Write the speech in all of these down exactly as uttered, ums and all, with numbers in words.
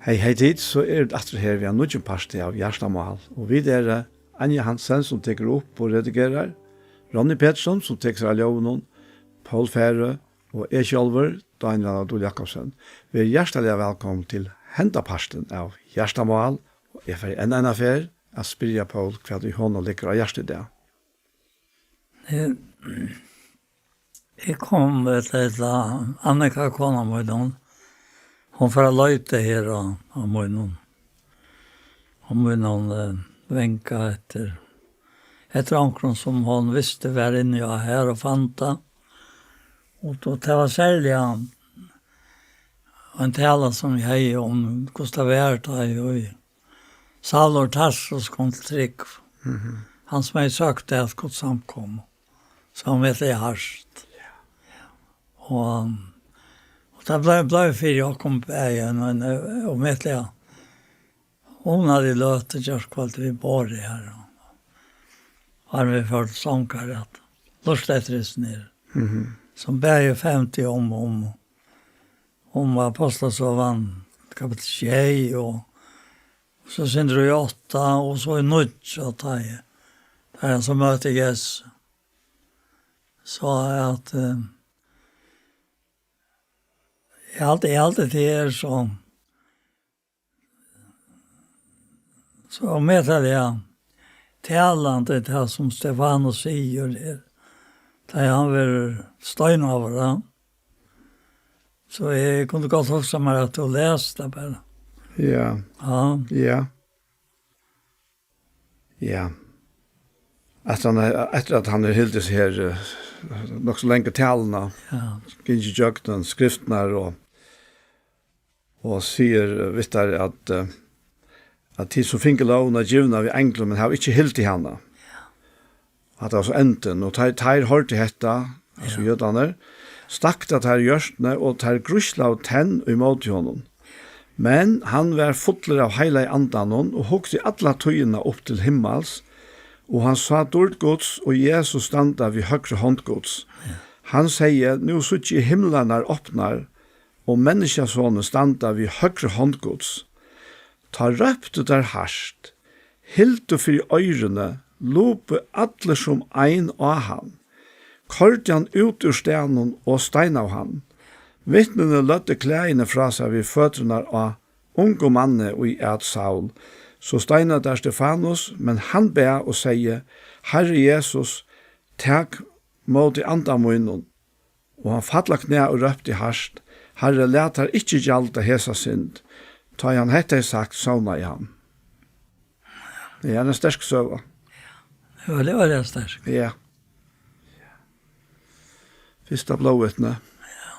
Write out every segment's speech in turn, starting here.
Hey, hey tit, so eru vit aftur her við einum nýggjum parti av Hjartamál. Og vit eru, eh, Anja Hansen, sum tekur upp og redigerar, Ronny Petersson, sum tekur sær av ljóðinum, Poul Færø og eg sjálvur, Dánjal Dul Jakobsen. Verið hjartaliga vælkomin til henda partin av Hjartamál. Og eg fari enn eina ferð at spyrja Poul, hvat í honum liggur á hjarta í dag. Eg, eg kom, veit eg, til Annika, kona mín, hon, hon fer at leita her á, á mínum, á mínum, eh, vangi eftir, eftir onkrum sum hon visti var inni á her og fann tað. Og, og tað var serliga ein tala sum eg hevði um, hvussu tað var, tá eg í Saul úr Tarsus kom til trúgv. Mhm. Hann sum hevði søkt at Guds samkomu, sum hevði hart. Ja. Og, og tað bleiv, bleiv fyri okkum bæði ein, ein, ein ómetaliga hugnalig løta, gjárkvøldið við borðið her. Og har vit fóru til songar at lurta eftir hesum her. Mhm. Sum bæði fevndi um, um, um Ápostlasøgan, kapittul sjey, og so sindur í átta, og so í níggju, og tá eg, tá eg so møti Jesus. So at, eh, eg haldi, eg haldi, tað er so, so ómetaliga talandi, tað sum Stefanus sigur her, tá hann verður steinaður, ja. So eg kundi gott hugsað mær, at tú las tað bara. Ja. Ja. Ja. Ja. At hann er, eftir at hann hevur hildið seg her, eh, nokk so langa taluna, ja, gingið ígjøgnum skriftirnar og, og sigur, eh, við tær at, eh, at tit sum fingu lógina givna við einglum, men hava ikki hildið hana. Ja. At tað var so endin, og teir, teir hoyrdu hetta, altso, ja, jødarnir, stakta teir í hjørtuni, og teir gríslaðu tenn ímóti honum. Men hann var fullur av Heilaga Andanum og hugdi alla tíðina upp til himmals, og hann sá dýrd Guds og Jesus standa við høgru hond Guds. Ja. Hann segði: "Nú síggi eg himlarnar opnar, og Menniskjasonur standa við høgru hond Guds." Tá róptu teir hart, hildu fyri oyruni, lupu allir sum ein á hann, koyrdu hann út úr staðnum og steinaðu hann. Vitnini løgdu klæðini frá sær við føturnar á ungum manni, ið æt Saul. So steinaðu teir Stefanus, men hann bað og segði: "Harri Jesus, tak móti anda mínum." Og hann fall á knæ og rópti hart: "Harri, lat teir ikki gjalda hesa synd." Tá ið hann hetta hevði sagt, sovnaði hann. Ja, tað er ein sterk søga. Ja, tað var, tað var sterkt. Ja. Fyrsta blóðvitni. Ja.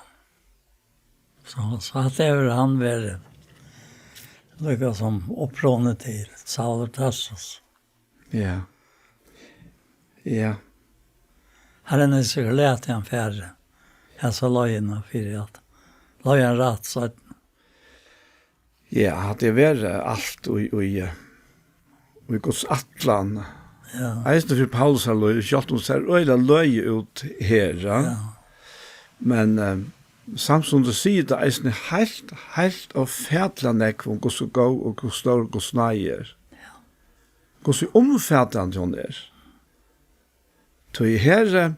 So, so at tað hevur hann verið líka sum upprunin til Saul úr Tarsus. Ja. Ja. Harrin hevur sikkurt latið hann fara hesa leiðina fyri at leiða hann rætt seinni. Ja, at tað var alt í, í, í Guds ætlan. Ja. Eisini fyri Paulus her lív, sjálvt um tað sær øgiliga løgið út her, ja. Ja. Men, eh, samstundis sigur tað eisini heilt, heilt ófatiliga nógv um hvussu góð og hvussu stór Guds náði er. Ja. Hvussu umfatandi hon er. Tí her, eh,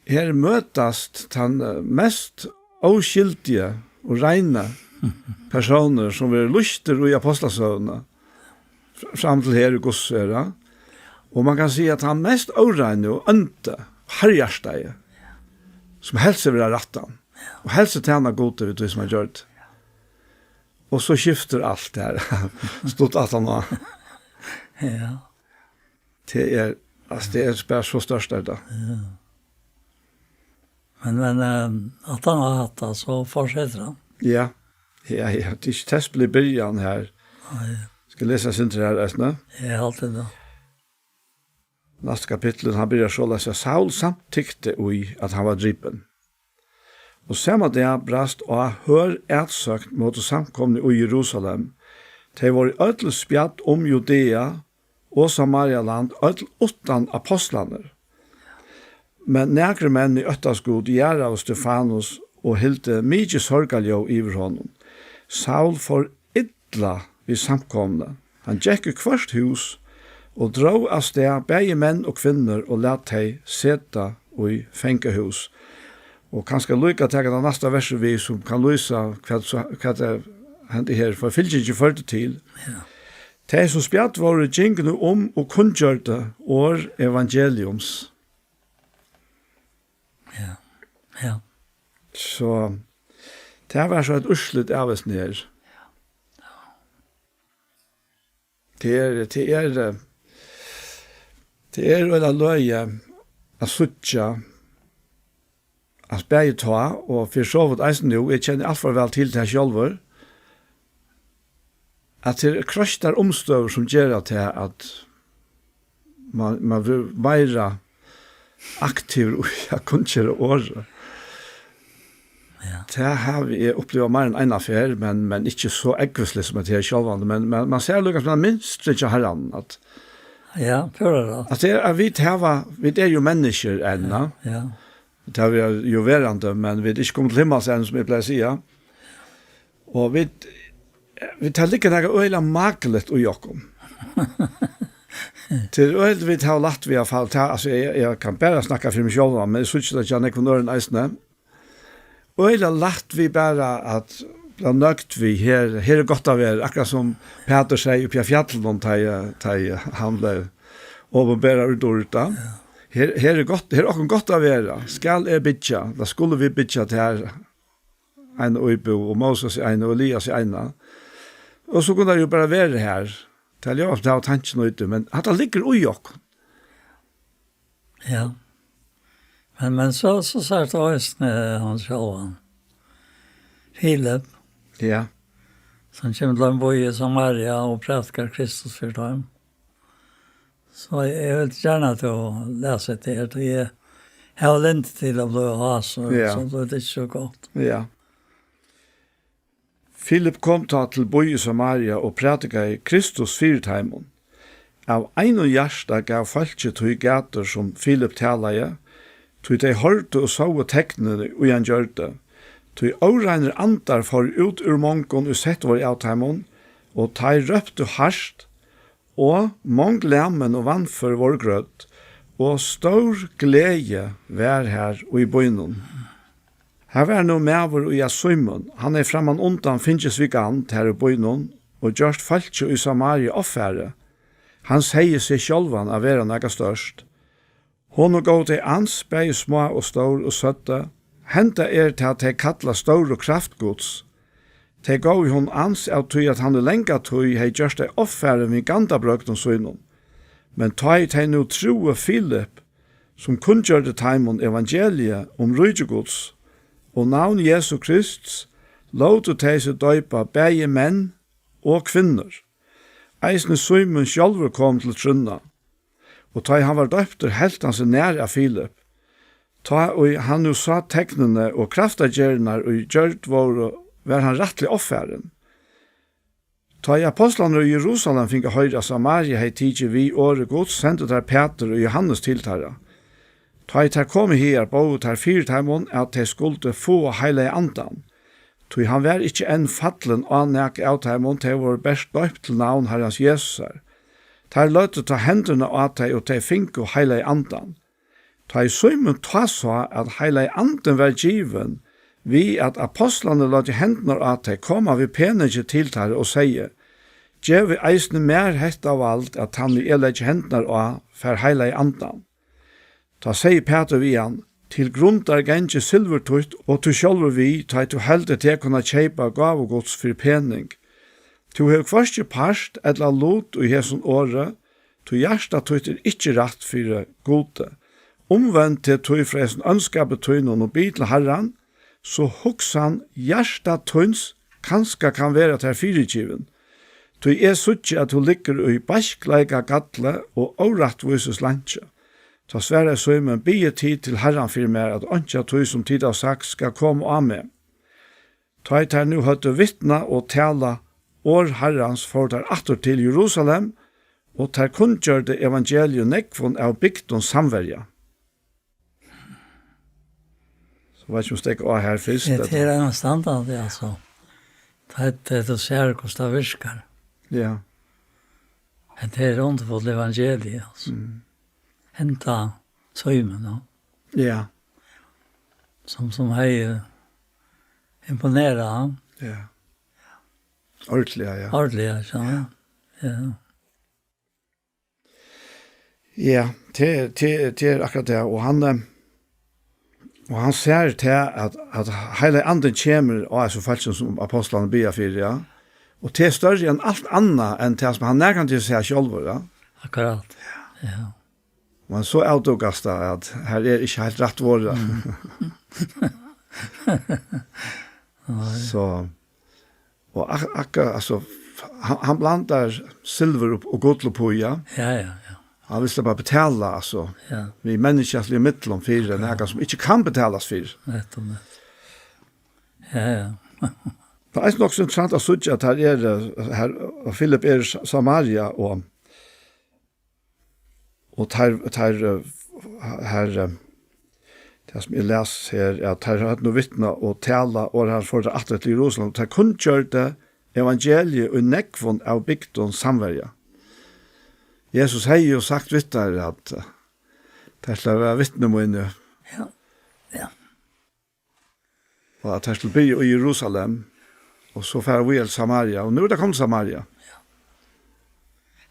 her møtast tann, eh, mest óskyldiga og reina persónur, sum verður lýstur í Ápostlasøguni, fr-, fram til her í Guds æra. Og man kann siga, at tann mest óreini og óndi, harðhjartaði, sum helt seg vera rættan, og helt seg tæna Gudi við tí, sum hann gjørdi. Og so skiftir alt her. Stutt aftan á. Ja. Tað er, altso, tað er bara so stórt, er tað. Ja. Men, men, eh, aftan á hatta, so fortsetir hann. Ja. Ja, ja, tað er ikki tespiliga byrjan her. Nei. Skal eg lesa eitt sindur her, eisini? Eg haldi tað. Næsta kapittul, hann byrjar soleiðis, at Saul samtykti í, at hann var dripin. Og sama dag brast á hørð atsókn móti samkomuni í Jerusalem. Tey vóru øll spjadd um Judea og Samarialand, øll uttan ápostlarnar. Men nakrir menn, ið óttast Gud, jarðaðu Stefanus og hildu mikið sorgarljóð yvir honum. Saul fór ill illa við samkomuna. Hann gekk í hvørt hús og dró av stað bæði menn og kvinnur og læt tey seta í fangahús. Og kanska líka taka tað næsta versið við, sum kann lýsa, hvat so, hvat tað hendi her, forfylgingin førdi til. Ja. Tey, sum spjadd vóru, gingu nú um og kunngjørdu orð evangeliums. Ja. Ja. So, tað var so eitt úrslit av hesum her. Tað er, tað er, eh, tað er øgiliga løgið at síggja, at bæði tá, og fyri so vítt eisini nú, eg kenni alt for væl til tað sjálvur, at tað eru kroystar umstøður, sum gera tað, at mann, mann verður meira aktivur í at kunngera orðið. Ja. Tað havi eg upplivað meira enn eina ferð, men, men ikki so ógvusligt sum at tað er sjálvandi, men, men mann sær líka sum ein mynstur hjá Harranum, at, ja, púra rætt, at tað er, at vit hava, vit eru jú menniskjur enn, ja, ja. Tað er vit jú verandi, men vit eru ikki komin til himmals enn, sum eg plagi at siga. Og vit, vit, tað liggur nakað øgiliga makligt í okkum. Tað er øgiliga, vit hava lætt við at falla, tað, altso, eg, eg kann bara snakka fyri meg sjálvan, men eg síggi tað hjá nógvum øðrum eisini. Øgiliga lætt við bara at blíva nøgd við, her, her er gott at vera, akkurát sum Pætur segði uppi á fjallinum, tá ið, tá ið hann bleiv opinberaður í dýrd. Ja. Her, her er gott, her er okkum gott at vera. Skal eg byggja, ella skulu vit byggja tær eina íbúð, og Moses í eina, og Elias í eina. Og so kunnu teir jú bara verið her. Tað er jú ofta at hava tankin úti, men hatta liggur í okkum. Ja. Men, men so, so sært tú eisini, eh, hann sjálvan. Filip. Ja. Sum kemur til ein bý í Samaria og prædikar Kristus fyri teimum. So eg, eg vil gjarna at tú lesur hetta her, tí eg havi lyndi til at blíva hasur, ja, so blívur tað ikki so gott. Ja. Filip kom tá til bý í Samaria og prædikaði Kristus fyri teimum. Av einum hjarta gav fólkið tí gætur, sum Filip talaði, tí tey hoyrdu og sóu teknini, ið hann gjørdi. Tí óreinir andar fóru út úr mongum, ið sett vóru av teimum, og teir róptu hart, og mong lamin og vanfør vóru grødd, og stór gleði var har í býnum. Har var nú maður, ið æt Símun, hann hevði frammanundan fingist við gand har í býnum og gjørt fólkið í Samaria ovfarið. Hann segði seg sjálvan at vera nakað stórt. Honum góvu tey ans, bæði smá og stór, og søgdu: Henda er tað, tey kalla stóru kraft Guds. Tey góvu honum ans av tí, at hann í langa tíð hevði gjørt tey ovfarin við gandabrøgdum sínum. Men tá ið tey nú trúðu Filip, sum kunngjørdi teimum evangeliið um ríki Guds og navn Jesu Krists, lótu tey seg doypa, bæði menn og kvinnur. Eisini Símun sjálvur kom til trúnna. Og tá ið hann var doyptur, helt hann seg nær av Filip. Tá ið hann nú sá teknini og kraftargerðirnar, ið gjørd vóru, var hann rættiliga ovfarin. Tá ið apostlarnir í Jerusalem fingu at hoyra, at Samaria hevði tikið við orði Guds, sendu teir Pætur og Jóhannes til teirra. Tá ið teir komu hagar, bóðu teir fyri teimum, at tey skuldu fáa Heilaga Andan. Tí hann var ikki enn fallin á nakað av teimum, tey vóru bert doypt til navn Harrans Jesusar. Teir løgdu tá hendurnar á tey, og tey fingu Heilaga Andan. Tá ið Símun tá sá, at Heilagi Andin var givin, við at apostlarnir løgdu hendurnar á tey, kom hann við peningi til teirra og segði: Gevið eisini mær hetta vald, at tann, ið eg leggi hendurnar á, fær Heilaga Andan. Tá segði Pætur við hann: Til grundar gangi silvur títt og tú sjálvur við, tá ið tú heldur teg kunna keypa gávu Guds fyri pening. Tú hevur hvørki part ella lut í hesum orði, tí hjarta títt er ikki rætt fyri Gudi. Umvend teg tí frá hesum óndskapi tínum og bið til Harran, so hugsan hjarta tíns kanska kann vera tær fyrigivin. Tí eg síggi, at tú liggur í beiskleika, galli og órættvísis lanki. Tá svaraði Símun: Biðið tit til Harran fyri mær, at einki av tí, sum tit hava sagt, skal koma á meg. Tá ið teir nú høvdu vitnað og talað orð Harrans, fóru teir aftur til Jerusalem, og teir kunngjørdu evangeliið nógvum av bygdum samverja. So veit ikki, um steðga á her fyrst, ja, ella? Tað er einastandandi, altso. Tá hetta, hetta sær, hvussu tað virkar. Ja. Hetta er undurfullt evangelium, altso. Mm. Henda tímin, ja. Ja. Sum, sum hevði imponerað hann. Ja. Ordiliga, ja. Ordiliga, ja. Ja. Ja. Ja, tað, tað, tað er akkurát tað. Og hann, eh, og hann sær til, at, at Heilagi Andin kemur á hesum fólkum, sum ápostlarnir biðja fyri, ja. Og tað er størri enn alt annað, enn tað, sum hann nakrantíð sær sjálvur, ja. Akkurát. Ja. Men so avdúkast tað, at her er ikki heilt rætt vorðið. Mm. Nei. So, og ak-, akkurát, altso, hann, hann blandar silvur og, og gull uppí, ja. Ja, ja, ja. Hann vil sleppa at betala, altso, ja, við menniskjaligum millum fyri nakað, sum ikki kann betalast fyri. Nettupp, nettupp. Ja, ja. Tað er eisini nokk so interessant at síggja, at her er, eh, her, og Filip er í Sa-, Samaria, og Og teir, teir, eh, her, eh, tað sum eg las her, er, at teir høvdu nú vitnað og talað orð Harrans, fóru teir aftur til Jerusalem. Teir kunngjørdu evangeliið í nógvum av bygdum Samaria. Jesus hevði jú sagt við teir, at, eh, teir skulu vera vitni míni. Ja. Ja. Og at teir skulu byrja í Jerusalem, og so fara víðari til Samaria, og nú er tað komið til Samaria. Ja.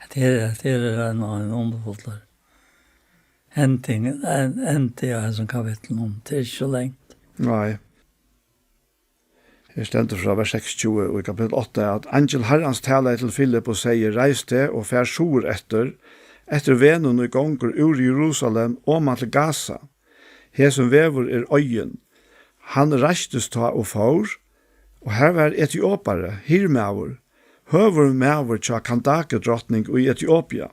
Hetta er, hetta er ein, ein undurfullur ending, ein endi á hesum kapitlinum. Tað er ikki so langt. Nei. Her stendur frá vers seksogtjúgu í kapittul átta, at angil Harrans talaði til Filip og segði: Reis teg og far suðureftir, eftir vegnum, ið gongur úr Jerusalem oman til Gaza. Hesin vegur er oyðin. Hann reistist tá og fór, og har var etiopari, hirðmaður, høgur maður hjá Kandake drotning í Etiopia.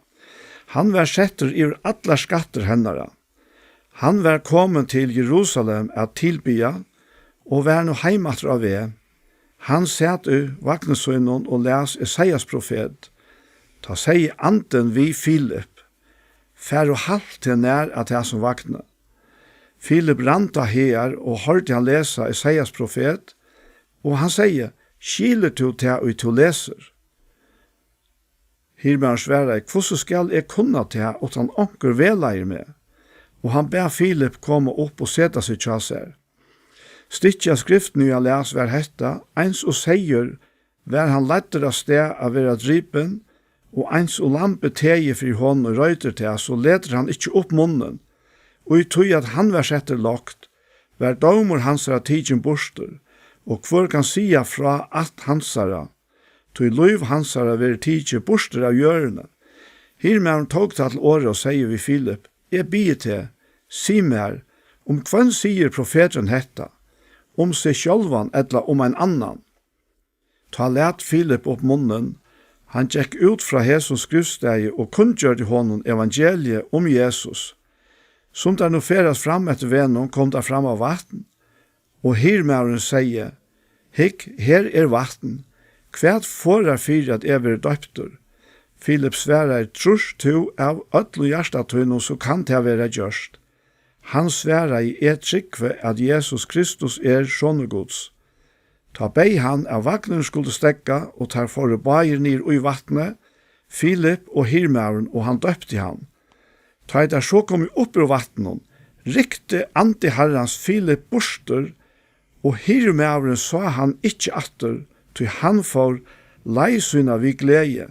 Hann var settur yvir allar skattir hennara. Hann var komin til Jerusalem at tilbiðja og var nú heim aftur á veg. Hann sat í vagni sínum og las Esaias profet. Tá segði andin við Filip: Far og halt teg nær at hasum vagni. Filip rann tá hagar og hoyrdi hann lesa Esaias profet, og hann segði: Skilur tú tað, ið tú lesur? Hirðmaðurin svaraði: Hvussu skal eg kunna tað, uttan onkur vegleiðir meg? Og hann bað Filip koma upp og seta seg hjá sær. Stykkið av skriftini, ið hann las, var hetta: Eins og seyður var hann leiddur av stað at verða dripin, og eins og lambið tegir fyri honum, ið reitir tað, so letur hann ikki upp munnin. Og í tí at hann var settur lágt, var dómur hansara tikin burtur, og hvør kann siga frá ætt hansara? Tí lív hansara verður tikið burtur av jørðini. Hirðmaðurin tók tá til orða og segði við Filip: Eg biði teg, sig mær, um hvønn sigur profeturin hetta, um seg sjálvan ella um ein annan? Tá læt Filip upp munnin. Hann gekk út frá hesum skriftstaði og kunngjørdi honum evangeliið um Jesus. Sum teir nú ferðast fram eftir vegnum, komu teir fram á vatn, og hirðmaðurin segði: Hygg, her er vatn. Hvat forðar fyri, at eg verði doyptur? Filip svaraði: Trýrt tú av øllum hjarta tínum, so kann tað verða gjørt. Hann svaraði: Eg trúgvi, at Jesus Kristus er Sonur Guds. Tá beyð hann, at vagnurin skuldi steðga, og teir fóru báðir niður í vatnið, Filip og hirðmaðurin, og hann doypti hann. Tá ið teir so komu upp úr vatninum, rykti andi Harrans Filip burtur, og hirðmaðurin sá hann ikki aftur, tí hann fór leið sína við gleði.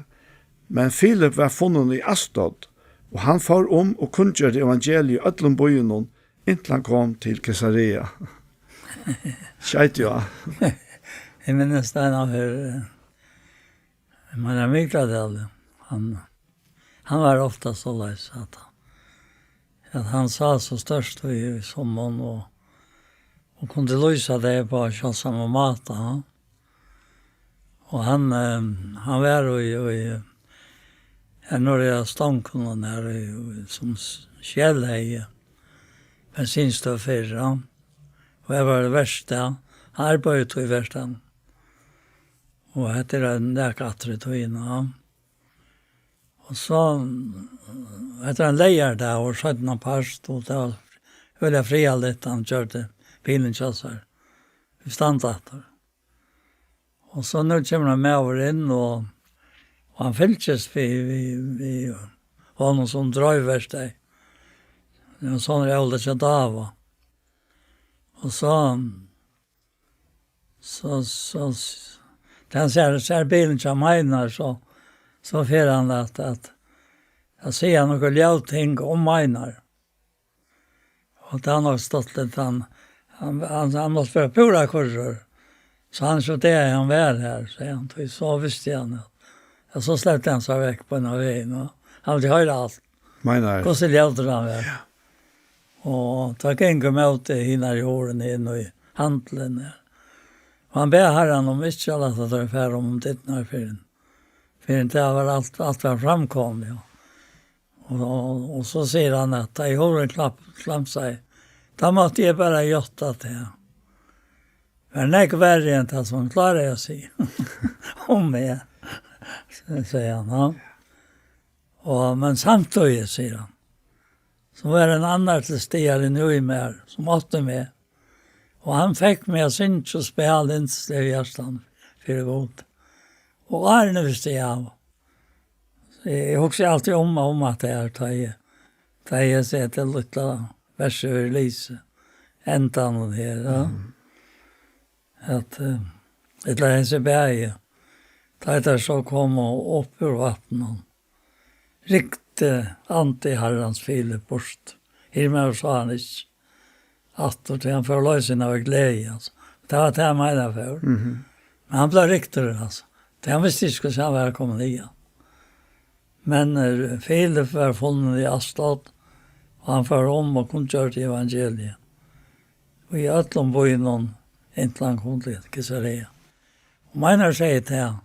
Men Filip var funnin í Asdod, og hann fór um og kunngjørdi evangeliið í øllum býunum, inntil hann kom til Kesarea. Skjeit, ja. Eg minnist ein av her, eh, men hann Mikladal, hann, hann var ofta soleiðis, at hann, at hann sá so stórt í, í summan og, og kundi lýsa tað á sjáldsaman máta, ha? Og hann, eh, hann var í, í, her norðuri á Stonkunum, her í, í, sum s-, Shell hevði bensinstøð fyri, ja. Og her var tað verkstað. Hann arbeiddi í verkstaðnum. Og hetta er nakað aftur í tíðina, ja. Og so, hetta er ein leygardagur, seinna part, og tað var øgiliga friðarligt, hann gjørdi bilin hjá sær. Vit standa aftur. Og so nú kemur ein maður inn, og, og hann fylgist við, við, við honum sum dreiv verkstaðið. Tað var sonur Óla hjá Dava. Og so, so, so, s-, tá hann sær, sær bilin hjá Meinhard, so, so fer hann at, at, at siga nøkur ljót ting um Meinhard. Og tað er nokk stuttligt, hann, hann, hann, hann mátti vera púra kurrur. So hann, so tað er hann var her, segði hann, tí so visti hann, at, at so slepti hann sær vekk beinan vegin, og hann vildi hoyra alt. Meinhard. Hvussu ljótur hann var. Ja. Og tað gongur ímóti hinari hurðini inn í handilin her. Og hann bað harran um ikki at lata teir fara um dyrnar fyrr enn, fyrr enn tað var alt, alt var framkomið, ja. Og, og, og so sigur hann, at tá ið hurðin klapp-, klamsaði, tá mátti eg bara játta tað. Var nógv verri enn tað, sum hann kláraði at siga um meg, segði hann, ja. Og, men samtíðis, sigur hann, so var ein annar til staðar inni í mær, sum átti meg. Og hann fekk meg at syngja og spæla yndisliga í hjartanum fyri Gud. Og áðrenn eg visti av, eg hugsi altíð um, um at tað er, tá eg, tá eg seti lítla versið yvir Lise, endan her, ja. Mhm. At, eh, ella hesi bæði, tá ið teir so komu upp úr vatninum, rykti andi Harrans Filip burt. Hin maður sá hann ikki aftur, tí hann fór loysur av gleði, altso. Tað var tað, hann meinaði fór. Mhm. Men hann bleiv ryktur, altso. Tí hann visti ikki, hvussu hann var komin í hann. Men, eh, Filip var funnin í Asdod, og hann fór um og kunngjørdi evangeliið í øllum býunum, inntil hann kom til Kaesarea. Og Meinhard segði til hann,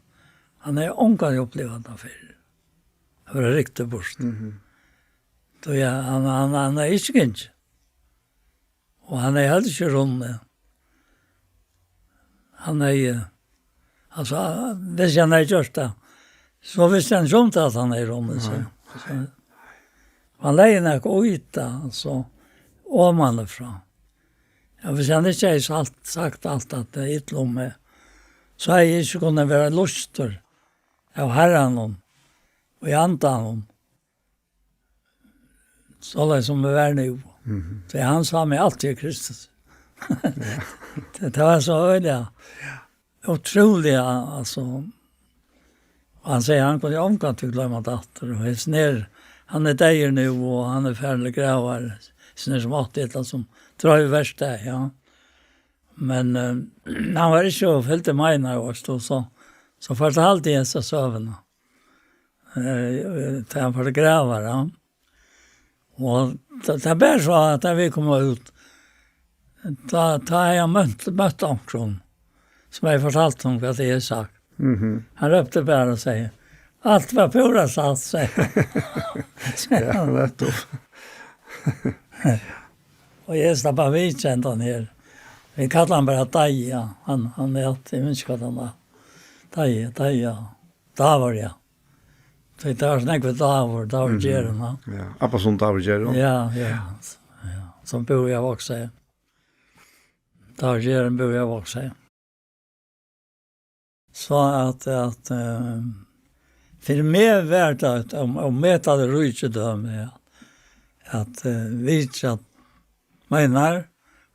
hann hevði ongantíð upplivað tað fyrr. Hann var ryktur burt. Mhm. Tí hann, hann, hann, hann er ikki gingin. Og hann hevði heldur ikki runnið. Hann hevði, altso, viss hann hevði gjørt tað, so visti hann ikki um tað, at hann hevði runnið, so. Nei, nei. So, hann legði nakað í tað, altso, omanífrá. Ja, viss hann ikki hevði sagt, sagt alt, at tað er illa um meg, so hevði eg ikki kunnað vera lýstur av Harranum og í Andanum. Soleiðis sum eg var nú. Mhm. Tí hann sá meg altíð í Kristus. Ja. Tað, tað var so øgiliga, ja, ótrúliga, altso. Og hann segði, hann kundi ongantíð gloyma tað aftur. Og hesin er, hann er deyður nú, og hann er farin til gravar. Hesin er sum átti ella sum dreiv verkstaðið, ja. Men, eh, hann var ikki og fylgdi Meinhard, veitst tú, so, so fortaldi eg hesa søguna. Eh, tá hann fór til gravar, ja. Og tað, tað bar so at, tá vit komu út, tá, tá hevði hann møtt, møtt onkrum, sum hevði fortalt honum, hvat eg hevði sagt. Mhm. Hann rópti bara og segði, "Alt var púra satt," segði hann. Ja, nettupp. Og eg slapp at vitja hendan her. Vit kalla hann bara Daja. Hann, hann er altíð, eg minnist ikki, hvat hann er. Daja, Daja. Davur, ja. So tað var snakk við Davur, Davur Mhm. Gerðum, ja. Ja, abba sum Davur Gerðum. Ja, ja. Ja. Sum búði á Vágseiði. Davur Gerðum búði á Vágseiði. So at, at, eh, fyri meg var tað eitt, um, um metandi ríkidømi, ja. At, eh, vitja Meinhard,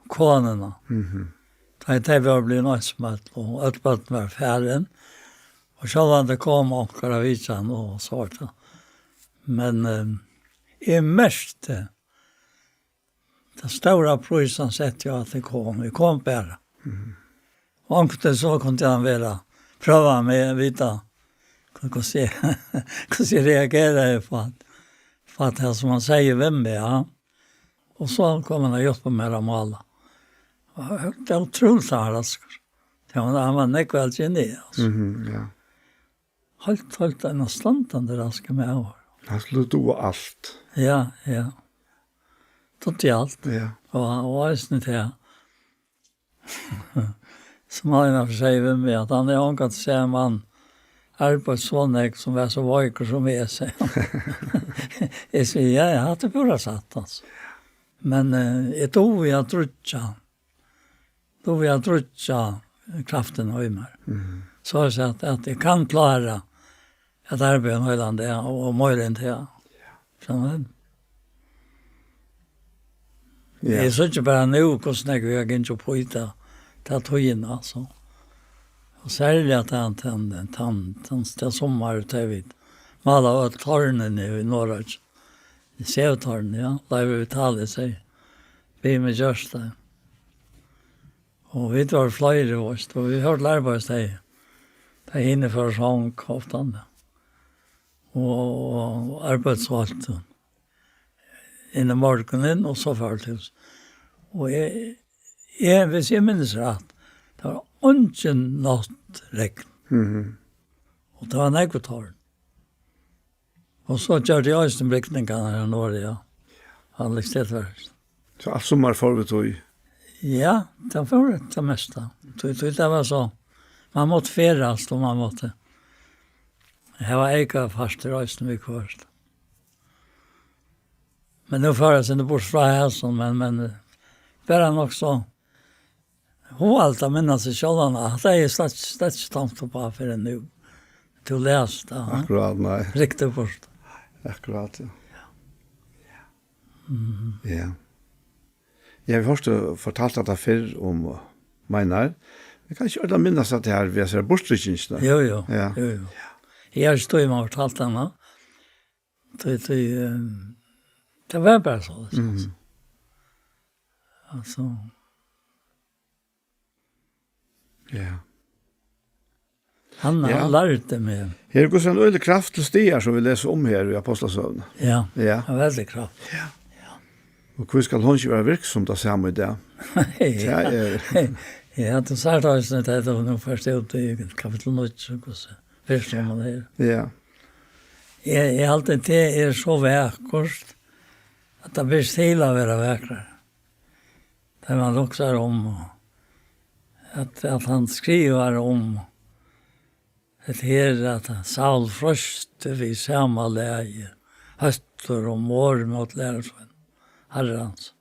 konuna. Mhm. Tá ið tey vóru blivin einsamøll og øll børn vóru farin, og sjálvandi kom onkur at vitja hann og so var tað. Men, eh, eg merkti, tað stóra prís hann setti á at eg kom, eg kom bara. Mhm. Og onkuntíð so kundi hann vera, prøva meg, vita, hva, hvussu eg, hvussu eg reageraði upp á, upp á tað sum hann segði við meg, ja. Og so kom hann og hjálpti mær at mála. Og tað er ótrúligt, hann var raskur. Ja, hann, hann var nógv eldri enn eg, altso. Mhm, ja. Heilt, heilt einastandandi raskur maður. Hann skuldi duga alt. Ja, ja. Dugdi alt. Ja. Og, og eisini tað. Sum hann einaferð segði við meg, at hann hevði ongantíð sæð ein mann arbeitt so nógv sum var so veikur sum eg, segði hann. Eg segði, ja, ja, hatta er púra satt, altso. Men, eh, eg dugi at drýggja. Dugi at drýggja kraftina í mær. Mhm. So at, at eg kann klára at arbeiða ein heilan dag og, og meira enn tað. Ja. Skilur tú? Ja. Eg síggi bara nú, hvussu nógv eg havi gingið upp í tað, ta tíðina, altso. Og serliga at hann, hann, hann, hann, tað summar, tá vit málaðu øll tørnini í Norðoyggjum. Sevtørn, ja. Leivur Vitali segði, við meg gjørt tað. Og vit vóru fleiri, veist, og vit hoyrdu arbeiðis tey. Tey hini fóru song, ofta. Og, og arbeiðis alt. Inn í morgunin, og so fóru til hús. Og eg, eg, hvis eg minnist rætt, tað var eingin nátt regn. Mhm. Og tað var nógv tørn. Og so gjørdi eg eisini bygningarnar her norði, ja. Anleggstilførsel. So alt summar fór við tí? Ja, tað fór tað mesta. Tí, tí tað var so, man mátti ferðast, og man mátti hava eyka fastir eisini viðhvørt. Men nú fór eg sindur burtur frá hasum, men, men, eh, bara nokk so hugaligt at minna seg sjálvan, at hatta er slett, slett ikki tomt upp á fyrr enn nú. Tú lest, ja. Akkurát, nei. Riktig fyrst. Akkurát, ja. Mhm. Ja. Ja, vit høvdu fortalt tað fyrr um, meinar. Eg kann ikki ordiliga minnast at tað her, við hesar burturrykkingina. Jú, jú. Ja. Jú, jú. Eg havi ikki tíð, man fortalt hana. Tí, tí, eh, tað var bara so, mhm, altso. Altso. Ja. Hann, ja, hann lærdi meg. Her er hvussu ein øgilig kraft til staðar, sum vit lesa um her í Ápostlasøguni. Ja, ja, ein veldig kraft. Ja. Ja. Og hví skal hon ikki vera virksom tað sama í dag? Ja. Tað er ja, tú sært eisini, at hetta var nú først út í kapittul níggju, hvussu virksom hann er. Ja. Eg, eg haldi, tað er so vakurt, at tað ber til at vera vakrari. Tá man hugsar um, at, at hann skrivar um hetta her, at Saul froysti við sama lagi, hóttur og morð móti lærisveinum Harrans.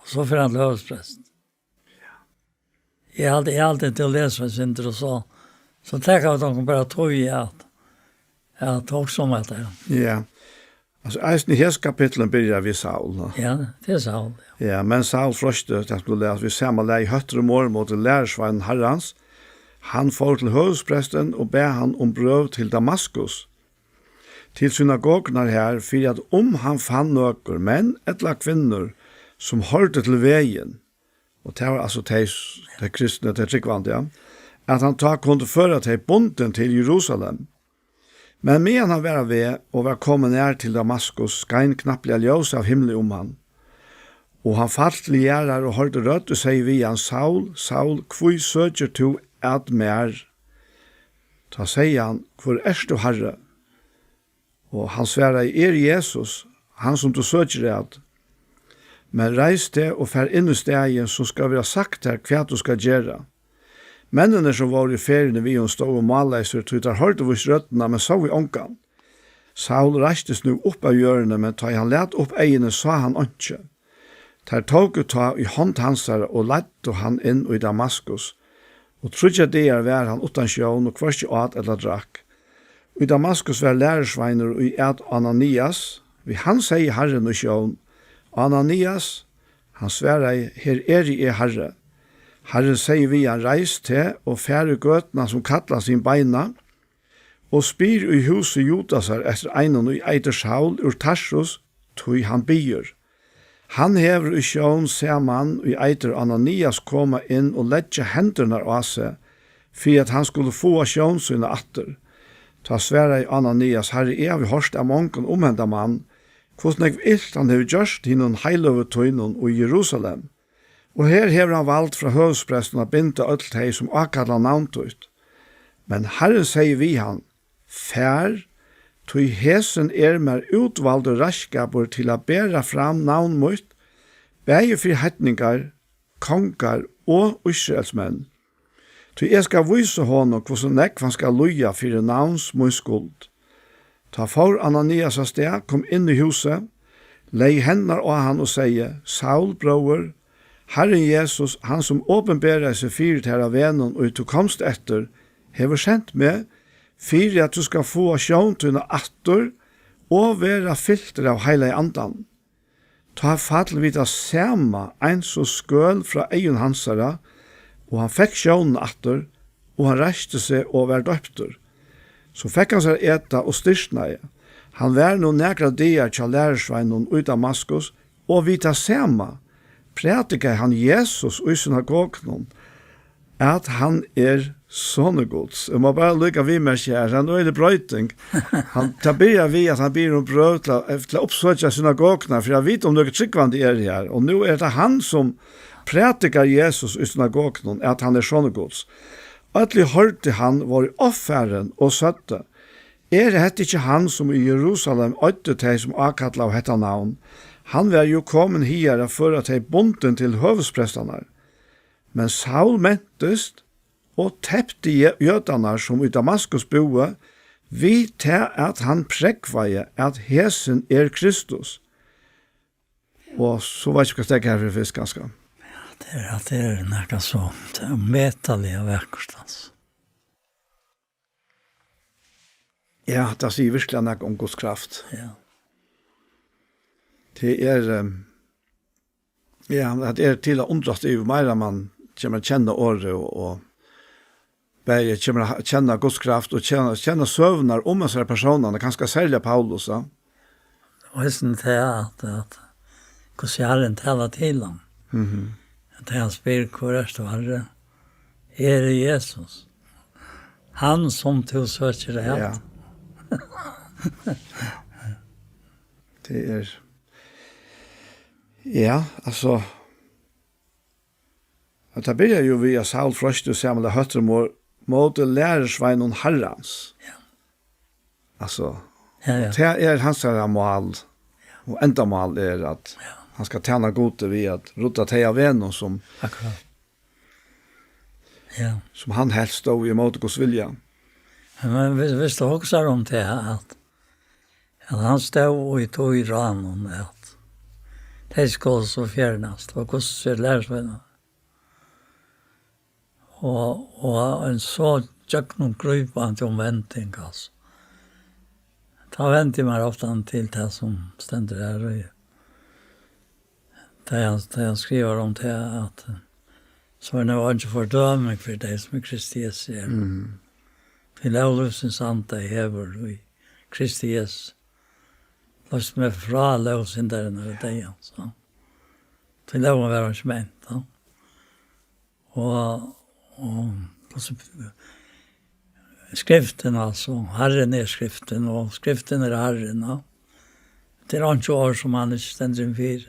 Og so fer hann til høvuðsprest. Eg haldi, eg haldi, at tú lesur eitt sindur, og so, so taka vit okkum bara tíð at, at hugsa um hetta, ja. Ja. Altso, eisini hesi kapitlini byrja við Saul, no? Ja, tað er Saul, ja. Ja, men Saul froysti, tað skuldi lærast, við sama lagi hóttur og morð móti lærisveinum Harrans. Hann fór til høvuðsprestin og bað hann um brøv til Damaskus, til synagogurnar her, fyri at um hann fann nøkur menn ella kvinnur, sum hoyrdu til vegin, og tað var altso tey s-, tey kristnu, tey trúgvandi, ja, at hann tá kundi føra tey bundin til Jerusalem. Men meðan hann var á veg og var komin nær til Damaskus, skein knappliga ljós av himli um hann. Og hann fall til jarðar og hoyrdi rødd og segði við hann: Saul, Saul, hví søkir tú at mær? Tá segði hann: Hvør ert tú, Harri? Og hann svaraði: Eg eri Jesus, hann sum tú søkir at. Men reis teg og far inn í staðið, so skal vera sagt tær, hvat tú skal gera. Menninir, sum vóru í ferðini við honum, stóðu máleysir, tí teir hoyrdu víst røddina, men sóu ongan. Saul reistist nú upp av jørðini, men tá ið hann læt upp eyguni, sá hann einki. Teir tóku tá í hond hansara og leiddu hann inn í Damaskus, og tríggjar dagar var hann uttan sjón og hvørki át ella drakk. Í Damaskus var lærisveinur, ið æt Ananias. Við hann segði Harrin í sjón: Ananias! Hann svaraði: Her eri eg, Harri. Harrin segði við hann: Reis teg og far í gøtuna, sum kallast Hin beina, og spyr í húsi Judasar eftir einum, ið eitur Saul úr Tarsus, tí hann biður. Hann hevur í sjón sæð mann, ið eitur Ananias, koma inn og leggja hendurnar á seg, fyri at hann skuldi fáa sjón sína aftur. Tá svaraði Ananias: Harri, eg havi hoyrt av mongum um henda mann, hvussu nógv ilt hann hevur gjørt hinum heiløgu tínum í Jerusalem. Og her hevur hann vald frá høvuðsprestinum at binda øll tey, sum ákalla navn títt. Men Harrin segði við hann: Far, tí hesin er mær útvaldur reiðskapur til at bera fram navn mítt, bæði fyri heidningar, kongar og Ísraelsmenn. Tí eg skal vísa honum, hvussu nógv hann skal líða fyri navns míns skuld. Tá fór Ananias av stað, kom inn í húsið, legði hendurnar á hann og segði: Saul, bróðir, Harrin Jesus, hann sum opinberaði seg fyri tær á vegnum, ið tú komst eftir, hevur sent meg, fyri at tú skal fáa sjón tína aftur og vera fyltur av Heilaga Andanum. Tá fall við tað sama eins og skøl frá eygum hansara, og hann fekk sjónina aftur, og hann reisti seg og varð doyptur. So fekk hann sær at eta og styrknaði. Hann var nú nakrar dagar hjá lærisveinunum í Damaskus, og við tað sama prædikaði hann Jesus í synagogunum, at hann er sonur Guds. Eg má bara líka viðmerkja her, ein øgilig broyting. Hann, tað byrjar við, at hann biður um brøv til at, til at uppsøkja synagoguna, fyri at vita, um nøkur trúgvandi er her. Og nú er tað hann, sum prædikar Jesus í synagogunum, at hann er sonur Guds. Øll, ið hoyrdu hann, vóru ovfarin og søgdu: Er hetta ikki hann, sum í Jerusalem oyddi tey, sum ákallaðu hetta navn? Hann var jú komin higar at føra tey bundin til høvuðsprestarnar. Men Saul mentist og tepti je-, jødarnar, sum í Damaskus búðu, við tað, at hann prógvaði, at hesin er Kristus. Og so veit eg ikki, hvat steðgar her fyri fyrst, kanska. Ja, tað er, at tað er nakað so, tað er ómetaliga vakurt, altso. Ja, tað sigur virkuliga nakað um Guds kraft. Ja. Tað er, ehm, ja, tað er til at undrast yvir, meira man kemur at kenna orðið og, og bæði kemur at kenna Guds kraft og kenna, kenna søgurnar um hesar persónarnar, kanska serliga Paulus, ja. Og eisini tað at, at hvussu Harrin talar til hann. Mhm. At hann spyr: "Hvør ert tú, Harri?" "Eg eri Jesus, hann sum tú søkir at." Ja. Tað er, ja, altso, at tað byrjar jú við, at Saul freistar Samuel at hóttra mó-, móti lærisveinum Harrans. Ja. Altso, ja, ja, tað er hansara mál, og endamál er, at, ja, hann skal tæna Gudi við at rudda tey av vegnum, sum, akkurát, ja, sum hann helt stóð ímóti Guds vilja. Men, men viss, viss tú hugsar um tað, at, at hann stóð í tí ráðnum, at tey skulu so fjarnast, og hvussu er lærisveinar. Og, og ein so gjøgnumgripandi umvending, altso. Tá vendi eg mær ofta til tað, sum stendur her, og tað hann, tað hann skrivar um tað, at, eh, so er nú eingin fordøming fyri tey, sum í Kristi Jesu eru. Mhm. Tí lóg lívsins anda hevur í Kristi Jesu loyst meg frá lóg syndarinnar og deyðans, so. Tí lógin var ikki ment, so. Og, og, og so, skriftin, altso, Harrin er skriftin, og skriftin er Harrin, ja. Tað er einki orð, sum hann ikki stendur inn fyri,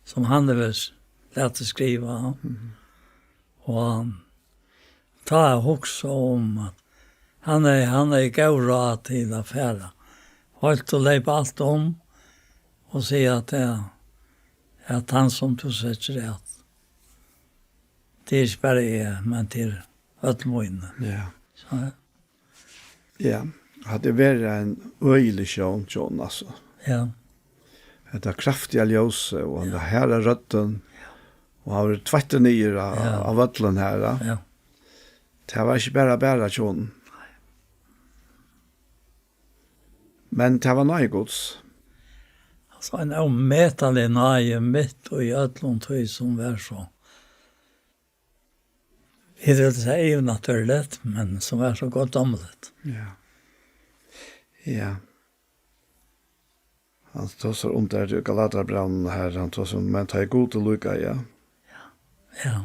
sum hann hevur s-, latið skriva, ja. Mhm. Og tá eg hugsi um, at hann er, hann er góð ráð til at fara heilt og leypa alt um, og siga at tað, at hann, sum tú søkir at, tað er ikki bara eg, men tað er øll míni. Ja. So, ja. Ja, hatta er verið ein øgilig sjón, John, altso. Ja. Hetta kraftiga ljósið og henda, ja, harða røddin, og hann verður tveitti niður á, ja, á vøllin her, ja. Ja. Tað var ikki bara, bara, John. Men tað var náði Guds. Altso, ein ómetalig náði mitt í øllum tí, sum var so, vit vildu siga, yvirnatúrligt, men sum var so guddómligt. Ja. Ja. Hann tosar um tað í Galatiabrævinum her, hann tosar um, men tá ið Gud er líka, ja. Ja. Ja.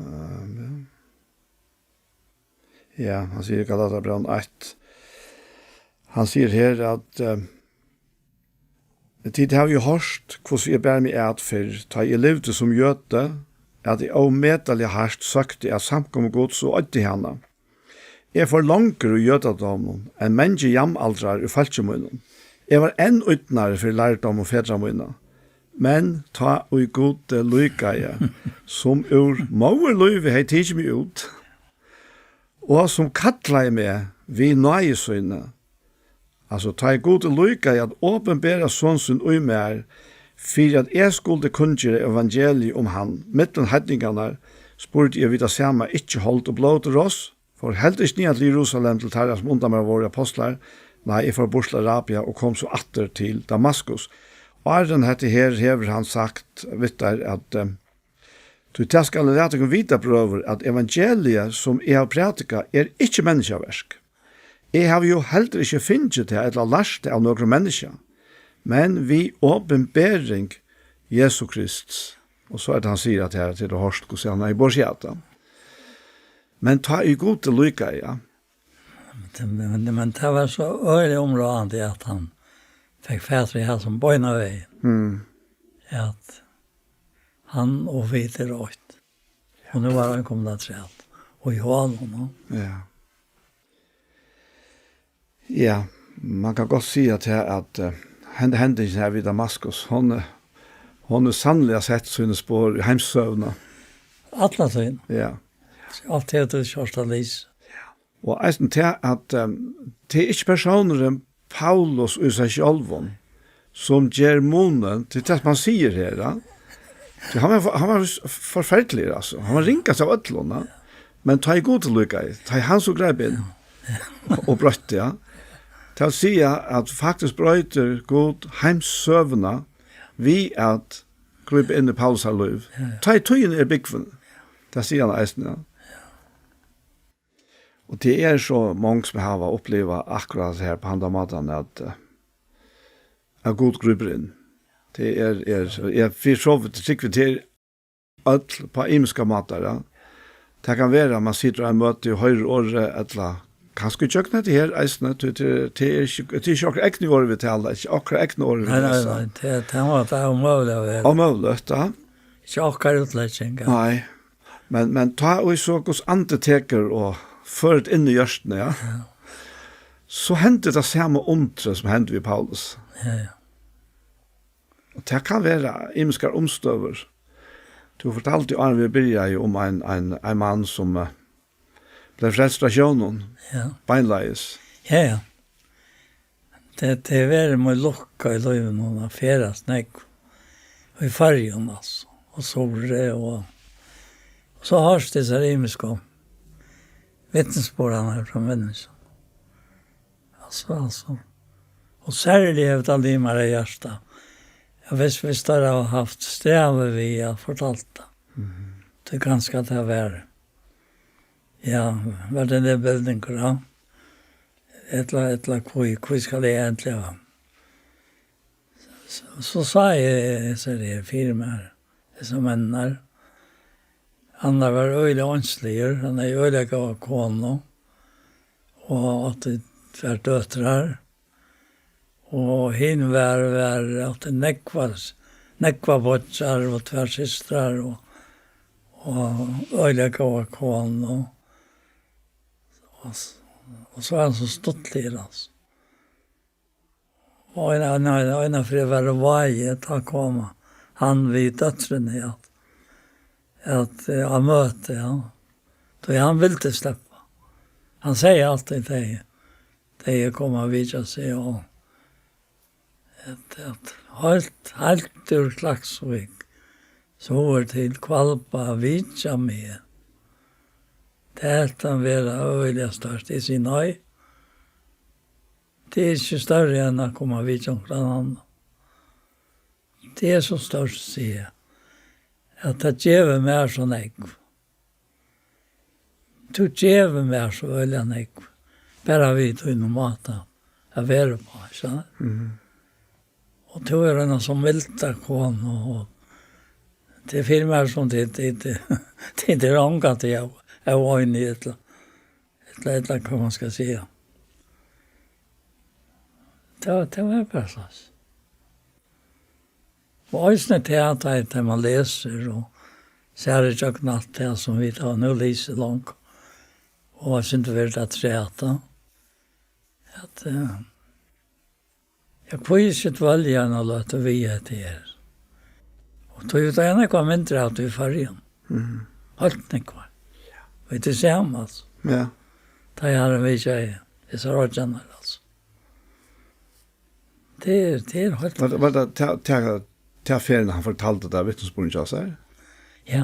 Amen. Ja, hann sigur í Galatiabrævinum eitt, hann sigur her at, eh, Tit hava jú hoyrt, hvussu eg bar meg at fyrr, tá eg livdi sum jødi, at eg ómetaliga hart søkti at samkomu Guds og oyddi hana. Eg fór longur í jødadóminum enn mangir jamaldrar í fólki mínum. Eg var enn ídnari fyri lærdómum fedra mína. Men tá ið Gudi líkaði, sum úr móðurlívi hevði tikið meg út, og sum kallaði meg við náði síni, altso, tá ið Gudi líkaði at opinbera Son sín í mær, fyri at eg skuldi kunngera evangeliið um hann millum heidningarnar, spurdi eg við tað sama: Ikki hold og blót til ross? Fór heldur ikki niðan til Jerusalem til teirra, sum undan mær vóru apostlar. Nei, eg fór burt til Arabia og kom so aftur til Damaskus. Áðrenn hetta her hevur hann sagt við teir, at, eh, Tí tað skal eg lata tykkum vita, brøður, at evangeliið, sum eg havi prædikað, er ikki menniskjaverk. Eg havi jú heldur ikki fingið tað ella lært tað av nøkrum menniskja, men við opinbering Jesu Krists. Og so er tað, hann sigur, at her til hoyrt, hvussu hann hevði borið seg at. Men tá ið Gud líkaði, ja. Men, men, men tað var so øgiliga umráðandi, at hann fekk fatur í hasum beinanvegin. Mm. At hann og vit eru eitt. Og nú var hann komin afturat. Og í honum, ja. Ja. Ja, man kann gott siga at, at, eh, hend-, hendingin her við Damaskus, hon, eh, hon hevur sanniliga sett síni spor í heimssøguna. Alla tíðina. Ja. Alt hevur tú gjørt at lýsa. Ja. Og eisini tað at, ehm, tað er ikki persónurin Paulus í sær sjálvum, sum ger munin til tað, sum hann sigur her, ja. Tí hann var, hann var s-, forferdiligur, altso. Hann var ringast av øllum, ja. Men tá ið Gud líkaði, tá ið hann so greip inn og broytti, ja. Tað vil siga at faktiskt broytir Gud heimssøguna við at grípa inn í Paulusar lív. Ja, ja. Tá ið tíðin er búgvin, tað sigur hann eisini, ja. Og tað er so mong sum hava upplivað akkurát her á handan mátan at, eh, at Gud grípur inn. Tað er, er, er fyri so vítt, trúgvi eg, til øll á ymiskar mátar, ja. Tað kann vera, at man situr á einum møti og hoyrir orðið, ella kanska ígjøgnum hetta her eisini, tí tað, tað er ikki, tað er ikki okkara egnu orð, vit tala, ikki okkara egnu orð, vit Nei, nei, lesa. nei, tað, tað má tað ómøguliga vera. Ómøguligt, ja. Ikki okkara útlegging, ja. Nei. Men, men tá ið so Guds andi tekur og førir inn í hjørtuni, ja, Ja. so hendir tað sama undrið, sum hendi við Paulus. Ja, ja. Og tað kann vera ymiskar umstøður. Tú fortaldi, áðrenn vit byrjaðu, um ein, ein, ein mann, sum, eh, bleiv frelstur av sjónum, Ja. beinleiðis. Ja, ja. Tað, tað hevur verið mín lukka í lívinum at ferðast nógv í Føroyum, altso, og suðuri, og, og so hoyrt hesar ymisku vitnisburðirnar frá menniskjum. Altso, altso. Og serliga hevur tað limað mær á hjartað, at viss, viss teir hava havt strævi við at fortalt tað, Mhm. tí kanska tað var, ja, var tað ein bendingur, ja. Ella, ella hví, hví skal eg endiliga? So, so sá eg, eg sá tað her fyri mær, hesar menninar. Annar var øgiliga einsligur, hann hevði øgiliga góða konu, og átti tvær døtrar. Og hin var, var, átti nógvar, nógvar beiggjar og tvær systrar og, og øgiliga góða konu. Og, og s-, og so var hann so stuttligur, altso. Og ein, ein, ein, ein ferð var í Vági, tá kom hann við dóttrini at, at, eh, á møti, ja. Tí hann vildi sleppa. Hann segði altíð, tey, tey komu at vitja seg, og at, at heilt, heilt úr Klaksvík, so var til Hvalba at vitja meg. Tað helt hann vera øgiliga stórt. Eg sigi nei. Tað er ikki størri enn at koma at vitja onkran annan. Tað er so stórt, sigi eg, at tað gevur mær so nógv. Tú gevur mær so øgiliga nógv, bara við tínum máta at vera uppá, ikki sant? Mhm. Og tú ert eina so milda konu, og tað er fyri mær sum tit, tit, tit eru ongantíð ó-, óeinig, ella, ella, ella hvat man skal siga. Tað var, tað var bara slags. Og eisini tað at, at man lesur og sær ígjøgnum alt tað sum vit hava nú lisið longu, og eitt sindur verið afturat, at, eh, ja, hví ikki dvølja eina løtu við hetta her? Og tí vit eiga nógvar myndir av tí í Føroyum. Mhm. Heilt nógvar. Ja. Og tað er sama, altso. Ja. Tá eg havi vitjað hesar oyggjarnar, altso. Tað er, tað er heilt Var, var tað ta, ta, ta ferðina hann fortaldi tað vitnisburðin hjá sær? Ja.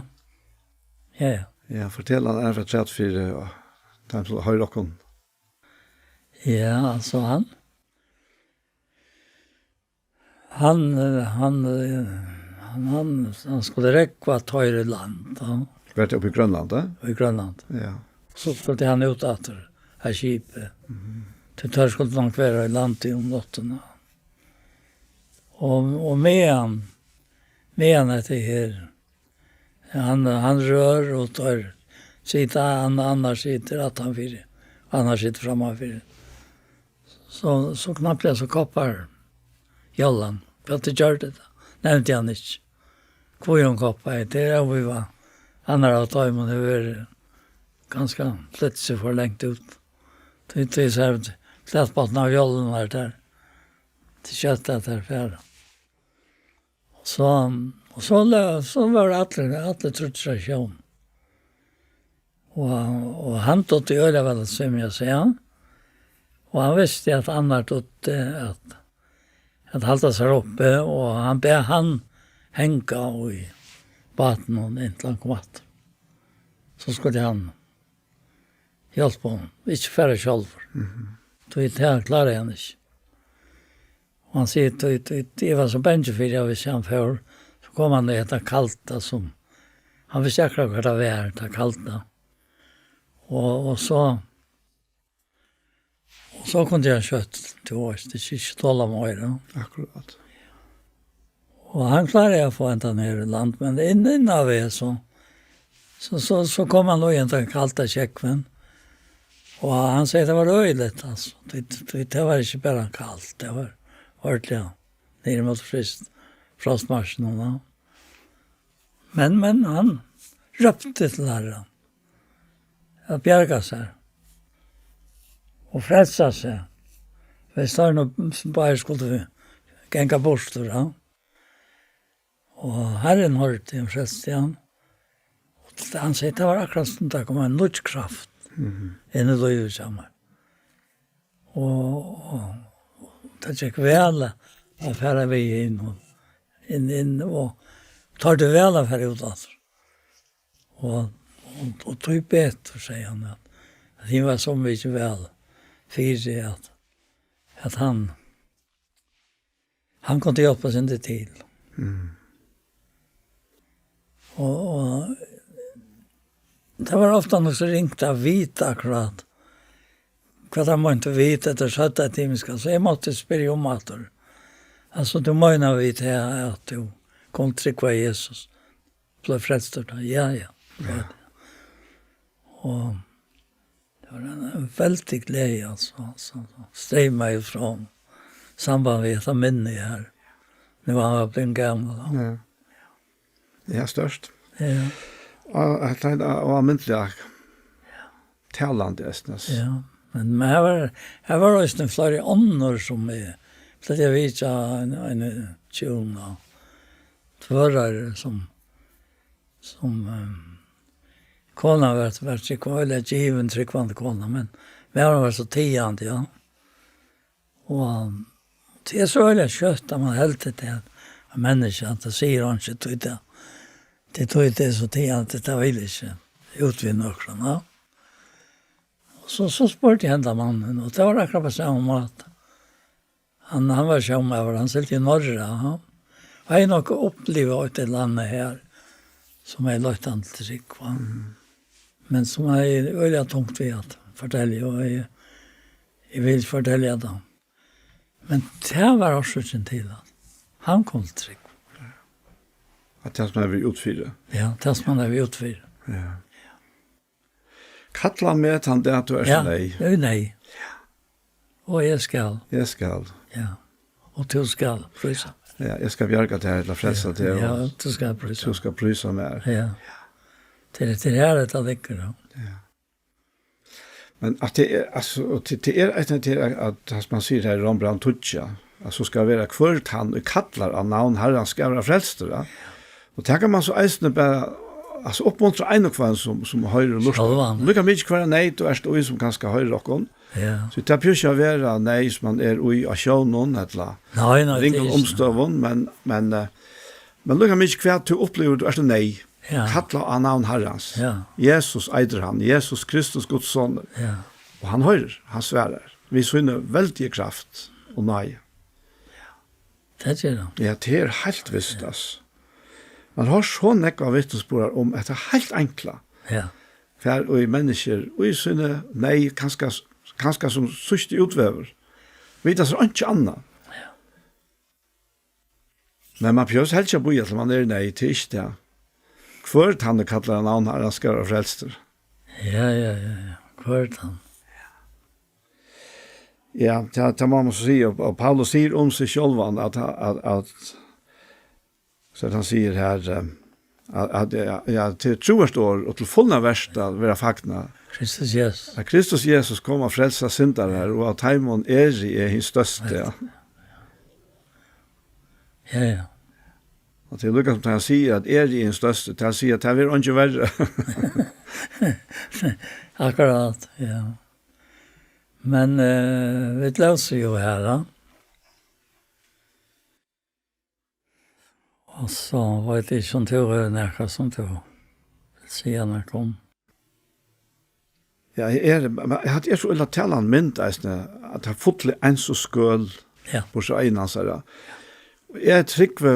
Ja, ja. Ja, fortel hann eina afturat fyri, eh, teimum sum hoyra okkum. Ja, altso hann, hann, eh, hann, eh, hann, hann, hann skuldi rógva tveir í land, ja. Var tað uppi í Grønlandi? Í Grønlandi. Ja. So skuldi hann út aftur av skipi. Mhm. Tí teir skuldu nokk vera í landi um náttina. Og, og meðan, meðan hetta her, hann, hann rør og teir sita, hann, annar situr aftanfyri, annar situr frammanfyri. So, so knappliga so koppar jollan. Hvat tað gjørdi tað, nevndi hann ikki. Hví hon koppaði, tað er óvivað. Annar av teimum hevur verið kanska flett seg for langt út. Tí, tí sær flatbotn av jollan har, tað er skjótt at tær fara. So, og so, la- so vóru allir, allir tríggir á sjó. Og, og hann dugdi øgiliga væl at svimja, segði hann. Og hann visti, at annar dugdi at, at halda sær uppi, og hann bað hann hanga í bátinum inntil hann kom aftur. So skuldi hann hjálpa honum, ikki fara sjálvur. Mhm. Tí tað kláraði hann ikki. Og hann sigur, tí, tí, tí eg var so bangin fyri, at hvis hann fór, so kom hann í hetta kalda sum, hann visti akkurát hvar tað var, tað kalda. Og, og so, og so kundi hann skjótt, tú veitst, ikki, ikki tola meira. Akkurát. Og hann kláraði at fáa hendan her í land, men inn, inn á veg, so, so, so, so kom hann í henda kalda sjógvin. Og hann segði, tað var øgiligt, altso. Tí, tí, tað var ikki bara kalt, tað var ordiliga niður móti fryst, frostmarkinum, ja. Men, men hann rópti til Harran at bjarga sær og frelsa seg. Hvis teir nú báðir skuldu ganga burtur, ja. Og Harrin hoyrdi og frelsti hann. Og hann segði, tað var akkurát sum tað kom ein nýggj kraft Mhm. inn í lívið hjá mær. Og, og tað gekk væl at fara við inn og inn, inn og tordi væl at fara út aftur. Og, og, og tí betur, segði hann, at, at hann var so mikið væl fyri at, at hann, hann kundi hjálpa seg til. Mm. Og, og tað var ofta nokk so ringt at vita akkurát, hvat hann meinti við, ella søgdi at tímiska, so eg mátti spyrja um aftur. Altso, tú meinar við tað, at tú kom trúgva Jesus, bleiv frelstur tá? Ja, ja. Ja. Og tað var ein, ein veldig gleði, altso, altso, streymaði út frá honum. Samband við hetta minni her. Nú hann var blivin gamal, ja. Ja. Ja, stórt. Ja. Og hetta er óalmindiliga talandi eisini, altso. Ja. Men, men her var, her var eisini fleiri onnur sum eg, so eg veit ikki, ein, ein tjúgu tvøroyrar sum, sum, ehm, konan var, var ikki øgiliga givin, trúgvandi kona, men maðurin var so tigandi, ja. Og tað er so øgiliga skjótt, at man heldur til, at menniskja, at tað sigur hann ikki, tí tað, tað, tí tað er so tigandi, tað vil ikki út við nøkrum, ja. Og so, so spurdi eg henda mannin, og tað var akkurát á sama máta. Hann, hann var sjómaður, hann sigldi í Noregi, ja. Hann hevði nokk upplivað eitt ella annað her, sum hevði leitt hann til trúgv, va? Mhm. Men sum hevði øgiliga tungt við at fortelja, og eg, eg vil fortelja tað. Men tað var orsøkin til, at hann kom til trúgv. At tað sum hann hevði verið útfyri. Ja, tað sum hann hevði verið útfyri. Ja. Kalla meg tann dag tú ert neyð. Ja, neyð. Og eg skal. Eg skal. Ja. Og tú skal prísa. Ja, eg skal bjarga tær, ella frelsa teg, ja, og tú skal prísa. Tú skal prísa mær. Ja. Til, til her er tað liggur, ja. Ja. Men at tað er, altso, og tað, tað er eitt, tað er at, at, sum man sigur her í Rómbrævinum tíggju, at so skal vera, hvør tann, ið kallar á navn Harrans, skal vera frelstur, ja. Og tað kann man so eisini bara, altso, uppmuntra ein og hvønn sum, sum hoyrir og lurtar. Sjálvandi. Líka mikið hvørja neyð tú ert í, sum kanska hoyrir okkum. Ja. So tað behøvist ikki at vera neyð sum man er í á sjónum, ella nei, nei, tað er ringum ikki umstøðum, men, men, eh, men líka mikið hvat tú upplivir, tú ert í neyð. Ja. Kalla á navn Harrans. Ja. Jesus eitur hann, Jesus Kristus, Guds sonur. Ja. Og hann hoyrir, hann svarar, við síni veldigu kraft og náði. Tað ger hann. Ja, tað er heilt vist, altso. Man hoyrir so nógvar vitnisburðir um hetta heilt enkla. Ja. Hvar ið menniskjur í síni neyð, kanska, kanska sum síðsti útvegur, vita sær einki annað. Ja. Men man behøvir helst ikki at bíða til man er í neyð, tað er ikki tað. Hvør tann ið kallar á navn Harrans skal vera frelstur. Ja, ja, ja, ja. Hvør tann. Ja, tað, tað má man so siga, og, og Paulus sigur um seg sjálvan at, at, at, so at hann sigur her, eh, at, at, ja, ja, til trúarstøð og til fulna verst at vera fagna. Kristus Jesus. At Kristus Jesus kom at frelsa syndarar, og at teimum eri eg hin størsti, ja. Ja, ja. Og tað er líka sum tá hann sigur at eg eri hin størsti, tað sigur at tað verður einki verri. Akkurát, ja. Men, eh, vit lósu jo her, da. Og so veit eg ikki um tú hevur nakað sum tú vil siga nakað um. Ja, eg er, men hatta er so illa talandi mynd, eisini, at hann fulli eins og skøl, ja, burtur frá eygum hansara. Og eg trúgvi,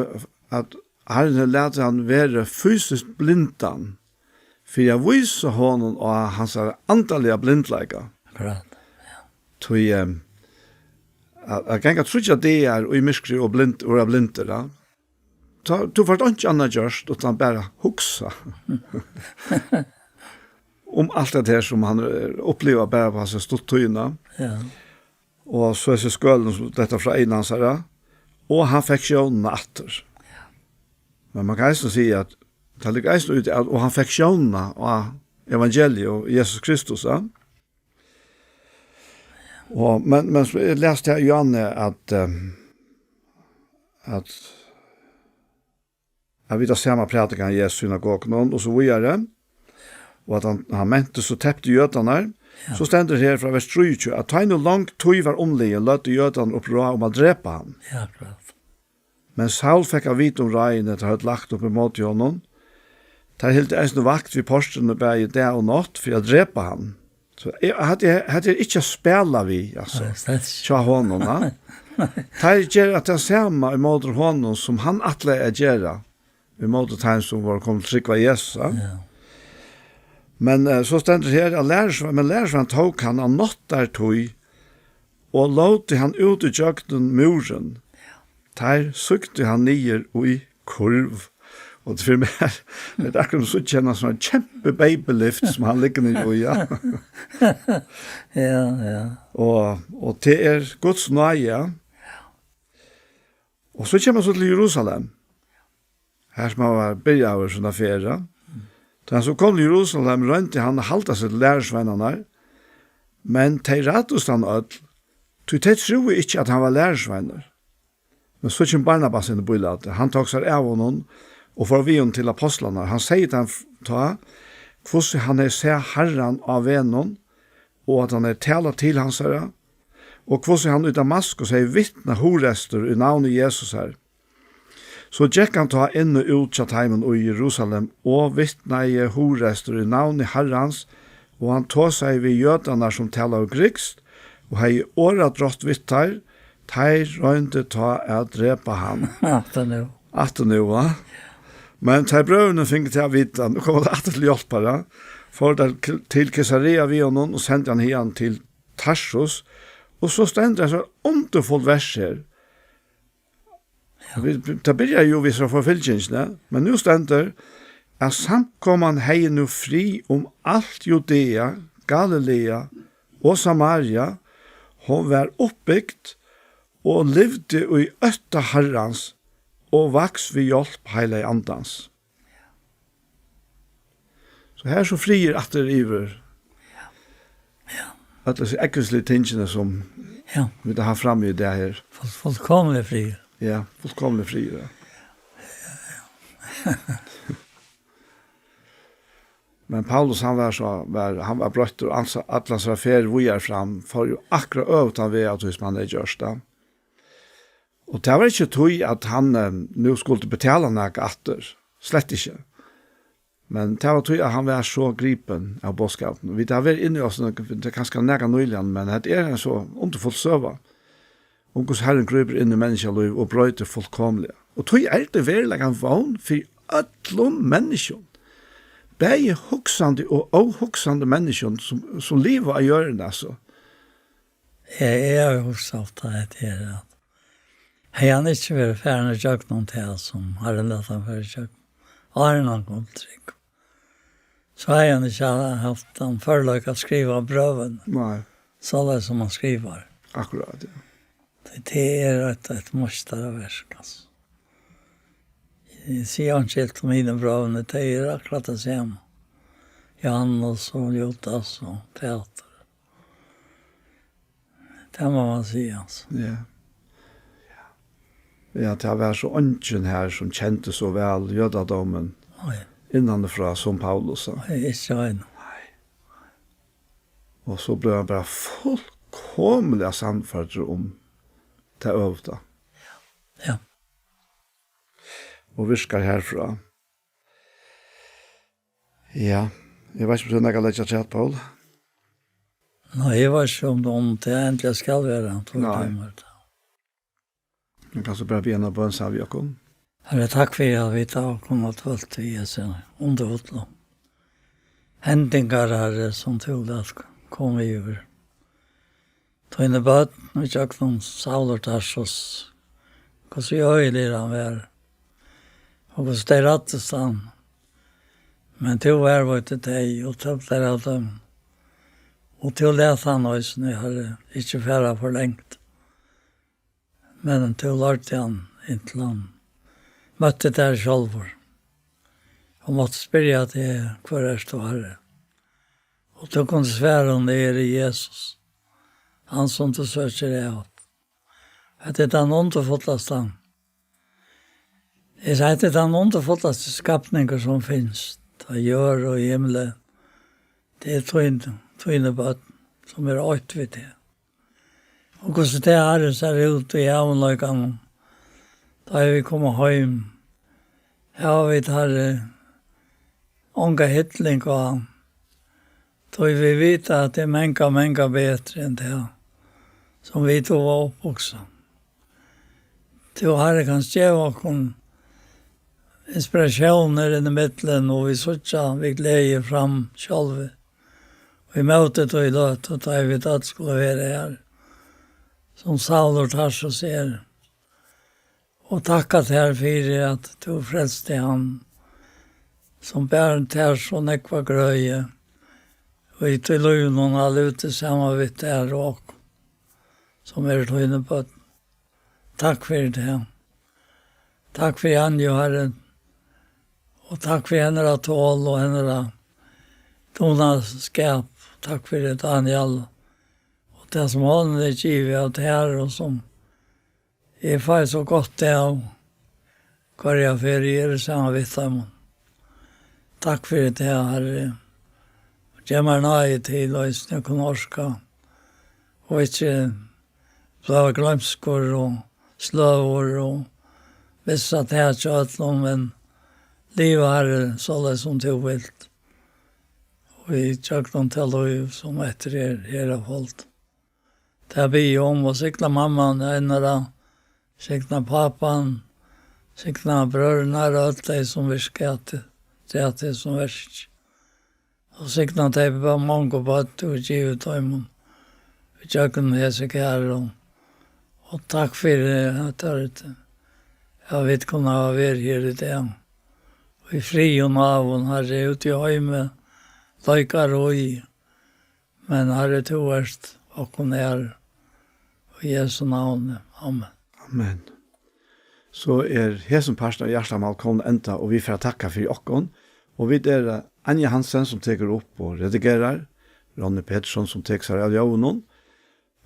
at Harrin læt hann vera fysiskt blindan, fyri at vísa honum á hansara andaliga blindleika. Akkurát, ja. Tí, em, at, at ganga tríggjar dagar í myrkri og blind, og vera blindur, ja. Tá, tú fært einki annað gjørt, uttan bara hugsa um alt tað her, sum hann, eh, upplivar bara á so stuttu tíðini. Ja. Og so hesi skølini, sum detta frá eygum hansara, og hann fekk sjónina aftur. Men man kann eisini siga, at tað liggur eisini í tí, at, og hann fekk sjónina á evangeliið og Jesus Kristus, ja. Og, men, men so eg las til Johanne, at, eh, at, at vit hava sama prædikan í Jesu synagogu og so víðari, og at hann, hann menti so tepti jødarnar, ja, so stendur her frá vers trýogtjúgu, at tá ið nú long tíð var umliðin, løgdu jødarnir upp ráð um at drepa hann. Ja, akkurát. Men Saul fekk at vita um ráðini, teir høvdu lagt upp ímóti honum. Teir hildu eisini vakt við portrini bæði dag og nátt fyri at drepa hann. So eg, hatta er, hatta er ikki at spæla við, altso, nei, slett ikki, hjá honum, ha? Nei. Teir gera tað sama ímóti honum, sum hann ætlaði at gera ímóti teimum, sum vóru komin til trúgv á Jesus, ha? Ja. Men, eh, so stendur her, at lærisvein-, men lærisveinar tóku hann á náttartíð og lótu hann út ígjøgnum múrin. Teir súktu hann niður í kurv. Og fyri mær, tað er akkurát sum at síggja eina sånn kjempe babylift, sum hann liggur niðri í, ja. Ja, ja. Og, og tað er Guds náði, ja. Og so kemur hann so til Jerusalem. Her sum hann var byrjaður sína ferð. Tá hann so kom til Jerusalem, royndi hann at halda seg til lærisveinarnar, men tey ræddust hann øll, tí tey trúðu ikki, at hann var lærisveinur. Men so kemur Barnabas inn í bílætið. Hann tók sær av honum og fór við honum til ápostlarnar. Hann segði teimum f-, tá, hvussu hann hevði sæð Harran á vegnum, og at hann hevði talað til hansara, og hvussu hann í Damaskus hevði vitnað hugreystur í navni Jesusar. So gekk hann tá inn og út hjá teimum í Jerusalem og vitnaði hugreystur í navni Harrans, og hann tosaði við jødarnar, sum talaðu grikskt, og hevði orðadrátt við teir. Teir royndu tá at drepa hann. Aftur nú. Aftur nú, va? Men tá ið brøðurnir fingu tað at vita, nú koma teir aftur til hjálpar, ja, fóru teir til, til Kaesarea við honum og sendu hann hiðan til Tarsus. Og so stendur eitt so undurfult vers her. Ja. Vit, vit, tað byrjar jú við so forfylgingini, men nú stendur, at samkoman hevði nú frið um alt Judea, Galilea og Samaria. Hon var uppbygd og livdi í ótta Harrans og vaks við hjálp Heilaga Andans. So her er so friður aftur yvir. Ja. Øll hesi ógvusligu tingini, sum, ja, vit hava havt frammi í dag her. Full-, fullkomiligur friður. Ja, fullkomiligur friður, ja. Men Paulus, hann var so, var, hann var broyttur, og hans, all hansara ferð víðari fram fór jú akkurát øvutan veg av tí sum hann hevði gjørt, ja. Og tað var ikki tí, at hann, eh, nú skuldi betala nakað aftur. Slett ikki. Men tað var tí, at hann var so gripin av boðskapinum. Vit hava verið inni á, tað er kanska nakað nýliga, men hetta er ein so undurfull søga um hvussu Harrin grípur inn í menniskjalív og broytir fullkomiliga. Og tí er tað veruliga ein vón fyri øllum menniskjum, bæði hugsandi og óhugsandi menniskjum, sum, sum liva á jørðini, altso. Eg, eg havi hugsað ofta hetta her, at hevði hann ikki verið farin ígjøgnum tað, sum Harrin læt hann fara ígjøgnum, áðrenn hann kom til trúgv, so hevði hann ikki havt tann førleika at skriva brøvini, Nei. Soleiðis sum hann skrivar. Akkurát, ja. Tað, tað er eitt, eitt meistaraverk, altso. Eg sigi einki ilt um hini brøvini, tey eru akkurát tað sama. Johannes og Judas og Petur. Tað má man siga, altso. Ja. Ja, tað var so eingin her, sum kendi so væl jødadómin Nei. Innan og frá, sum Paulus, sa. Nei, ikki ein. Nei. Og so bleiv hann bara fullkomiliga sannførdur um tað øvuta. Ja. Og virkar herfrá. Ja, eg veit ikki, um tú hevur nakað at leggja afturat, Poul? Nei, eg veit ikki, um, um tað endiliga skal vera, tú Nei. Dømir tað. Men kanst tú bara biðja eina bøn saman við okkum? Harri, takk fyri, at vit hava kunnað dvølt við hesi undurfullu hendingar, Harri, sum tú læt koma yvir tíni børn, í gjøgnum Saul úr Tarsus, hvussu øgiligur hann var, og hvussu tey ræddust hann. Men tú varðveitti tey, og tók tær av teimum. Og tú læt hann eisini, Harri, ikki fara for langt. Men tú lærdi hann, inntil hann møtti tær sjálvur, og mátti spyrja teg: Hvør ert tú, Harri? Og tú kundi svara honum: Eg eri Jesus, hann sum tú søkir av. Hetta er tann undurfullasta, eg sigi, hetta er tann undurfullasta skapningur, sum finst á jørð og í himli. Tað er tín, tíni børn, sum eru eitt við teg. Og hvussu tað, Harri, sær út í ævinleikanum, tá ið vit koma heim, hava vit, Harri, onga hilling á, tí vit vita, at tað er mangan, mangan betri enn tað, sum vit hava upphugsað. Tú, Harri, kanst geva okkum inspiratiónir inn ímillum, og vit síggja við gleði fram sjálvi ímóti tí løtu, tá ið vit øll skulu vera har, sum Saul úr Tarsus er. Og takka tær fyri, at tú frelsti hann, sum bar tær so nógva grøði, og í tí lívinum hann livdi saman við tær og okkum, sum eru tíni børn. Takk fyri tað. Takk fyri Anju, Harri. Og takk fyri hennara tol og hennara dugnaskap. Takk fyri Daniel. Og tað, sum honum er givið av tær, og sum eg fái so gott av, hvørja ferð eg eri saman við teimum. Takk fyri tað, Harri. Og gev mær náði til eisini at kunna orka. Og ikki blíva gloymskur og sløvur og missa tak hjá øllum, men liva, Harri, soleiðis sum tú vilt. Og í gjøgnum tað lív, sum eftir er, er av fold. Tað biði eg um, og signa mamman, hennara, signa pápan, signa brøðurnar og øll tey, sum virka at, at, sum verk. Og signa tey bæði mongu børn, tú hevur givið teimum, í gjøgnum hesi kæru. Og takk fyri, at tað er, at vit kunnu hava verið her í dag. Og í frið og náðum, Harri, úti í heimi, leikar og í. Men, Harri, tú ert okkum nær. Í Jesu navni. Amen. Amen. So er hesin partur av Hjartamál komin at enda, og vit fara at takka fyri okkum. Og vit eru Anja Hansen, sum tekur upp og redigerar, Ronny Petersson, sum tekur sær av ljóðinum,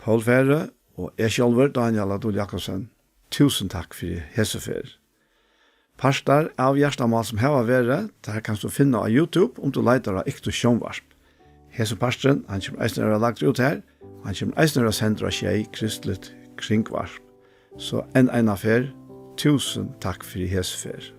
Poul Færø og eg sjálvur, Daniel Adol Jakobsen. Túsund takk fyri hesa ferð. Partar av Hjartamál, sum hava verið, tær kanst tú finna á YouTube, um tú leitar á Iktus Sjónvarp. Hesin parturin, hann kemur eisini at verða lagdur út har, og hann kemur eisini at verða sendur á Sjey, Kristligt Kringvarp. So enn eina ferð, túsund takk fyri hesa ferð.